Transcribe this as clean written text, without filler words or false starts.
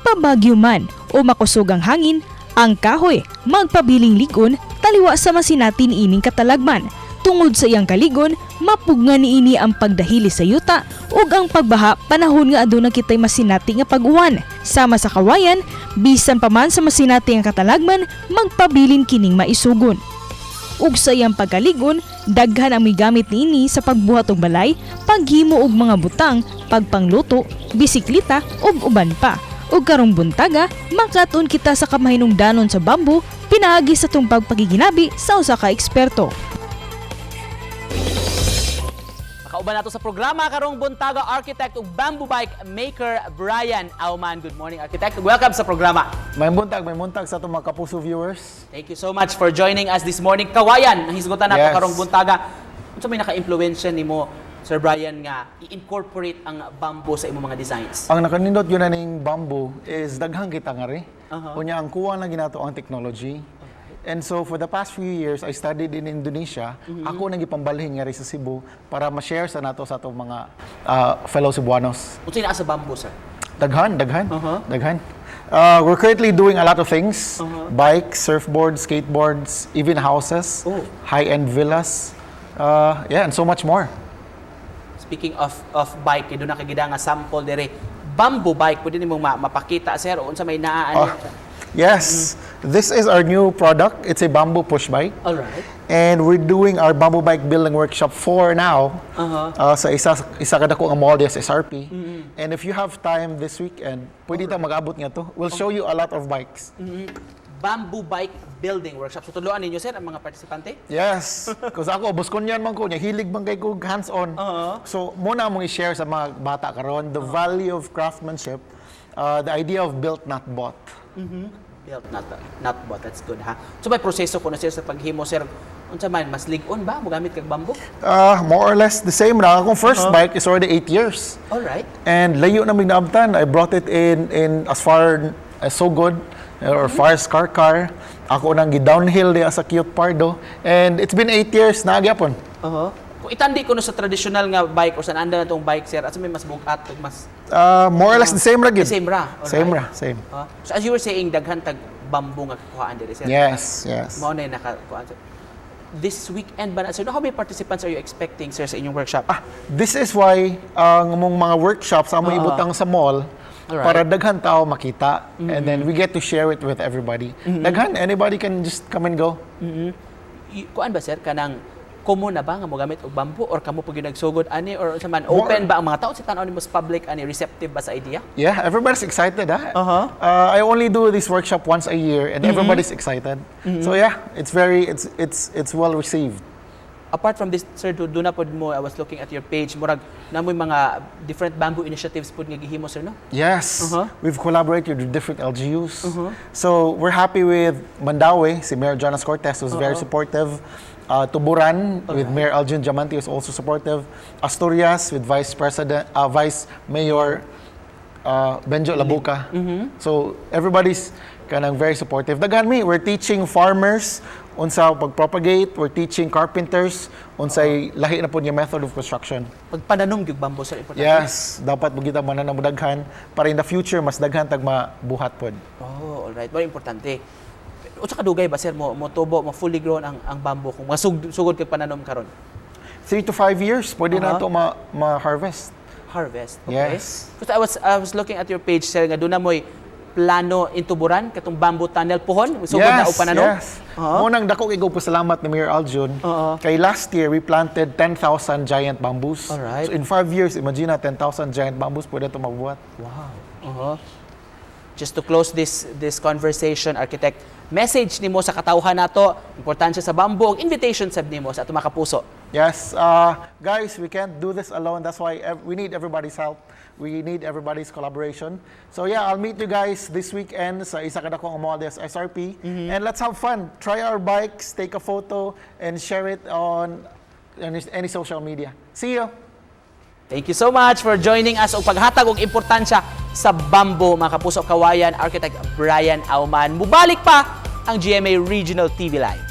Magpabagyo man o makusog ang hangin, ang kahoy magpabiling ligon taliwa sa masinati niining katalagman. Tungod sa iyang kaligon, mapugnan niini ang pagdahili sa yuta ug ang pagbaha panahon nga aduna kitay masinati nga pag-uwan. Sama sa kawayan, bisan pa man sa masinati ang katalagman, magpabilin kining maisugon. Ug sa iyang pagkaligon, daghan ang migamit niini sa pagbuhat og balay, paghimo og mga butang, pagpangluto, bisikleta ug uban pa. Ug karong buntaga, makaton kita sa kamahinungdanon sa bamboo pinaagi sa atong pagpakighilabi sa usa ka eksperto. Makauban nato sa programa karong buntaga, architect ug bamboo bike maker Brian Auman. Good morning, architect. Welcome sa programa. May buntag sa atong mga kapuso viewers. Thank you so much for joining us this morning. Kawayan, ang hisgutan nato karong buntaga. Unsa may naka-impluwensya nimo, Sir Brian, nga i-incorporate ang bamboo sa imong mga designs? Ang nakanindot gyud na ning bamboo is daghang kita nga ri. Unya ang kuha lang ginato ang technology. And so for the past few years, I studied in Indonesia. Ako nang gipambalhin nga ri sa Cebu para ma-share sa nato sa atong mga fellow Cebuanos. Unsa naa sa bamboo, sir? Daghan, daghan, daghan. We're currently doing a lot of things. Bikes, surfboards, skateboards, even houses, high-end villas. Yeah, and so much more. Speaking of bike, duna kay nga sample dire. Bamboo bike, pwede nimo mapakita, sir, o unsa may naa ani? Ah, yes, this is our new product. It's a bamboo push bike. And we're doing our bamboo bike building workshop 4 now sa isa ka dako nga mall sa SRP. And if you have time this weekend, pwede ta mag-abot nga to. We'll show you a lot of bikes. Bamboo bike building workshop. So tudloan ninyo, sir, ang mga partisipante? Yes, because ako Bosconian man ko, nya hilig man kay ko hands-on. So mao na among i-share sa mga bata karon the value of craftsmanship, the idea of built, not bought. Built, not bought. That's good, ha. So may proseso kuno, sir, sa paghimo, sir. Unsa man mas lig-on ba mogamit kag bamboo? More or less the same ra. Akong first bike is already 8 years. And layo na mig naabtan. I brought it in as far as Sogod or far as Carcar. Ako nang gi-downhill diya sa Cute Pardo. And it's been 8 years na gyapon. Kung itandi kuno sa traditional nga bike or sa naanda na tong bike, sir, asa may mas bugat ug mas More or less the same ra gyud. Same ra? Alright. Same ra, same. So as you were saying, daghan tag bamboo nga kuhaan diri, sir. Yes. Mao na yung nakakuhaan, sir. This weekend ba na, sir? How many participants are you expecting, sir, sa inyong workshop? Ah, this is why ang among mga workshops among ibutang sa mall para daghan tao makita and then we get to share it with everybody. Daghan, anybody can just come and go. Kuan ba, sir, kanang common na ba nga mogamit og bamboo or kamo pag nagsugod ani or unsa man, open ba ang mga tao sa tan-aw nimo sa public ani, receptive ba sa idea? Yeah, everybody's excited, huh? I only do this workshop once a year, and everybody's excited. So yeah, it's very, it's well received. Apart from this, sir, duna pod mo, I was looking at your page, murag naa moy mga different bamboo initiatives pod nga gihimo, sir, no? Yes, we've collaborated with different LGUs. So we're happy with Mandaue, si Mayor Jonas Cortez was very supportive. Tuburan with Mayor Aljun Diamante was also supportive. Asturias with Vice President, Vice Mayor Benjo Labuca. So everybody's kanang very supportive. Daghan mi, we're teaching farmers unsa pag-propagate, we're teaching carpenters unsay lahi na pod nga method of construction. Pagpananom gyud bamboo, sir, importante. Yes, dapat mo kita mananom daghan para in the future mas daghan tag mabuhat pod. Oh, all right. Very importante. Unsa kadugay ba, sir, mo tubo, mo fully grown ang bamboo kung masug sugod kag pananom karon? 3 to 5 years pwede na to ma-harvest. Harvest. Okay. Yes. Because I was looking at your page, sir, nga duna mo'y plano in Tuburan katong bamboo tunnel pohon, sugod na og pananom. Yes. Mao nang dako kay pasalamat ni Mayor Aljun. Kay last year we planted 10,000 giant bamboos. So in 5 years, imagine na 10,000 giant bamboos pwede to mabuhat. Wow. Just to close this conversation, architect, message nimo sa katawhan nato, importansya sa bamboo, ug invitation sab nimo sa atong mga kapuso. Yes, guys, we can't do this alone. That's why we need everybody's help. We need everybody's collaboration. So yeah, I'll meet you guys this weekend sa isa ka dakong mall sa SRP. And let's have fun. Try our bikes, take a photo, and share it on any social media. See you! Thank you so much for joining us ug paghatag og importansya sa bamboo, mga kapuso, kawayan, Architect Brian Auman. Mubalik pa ang GMA Regional TV Live.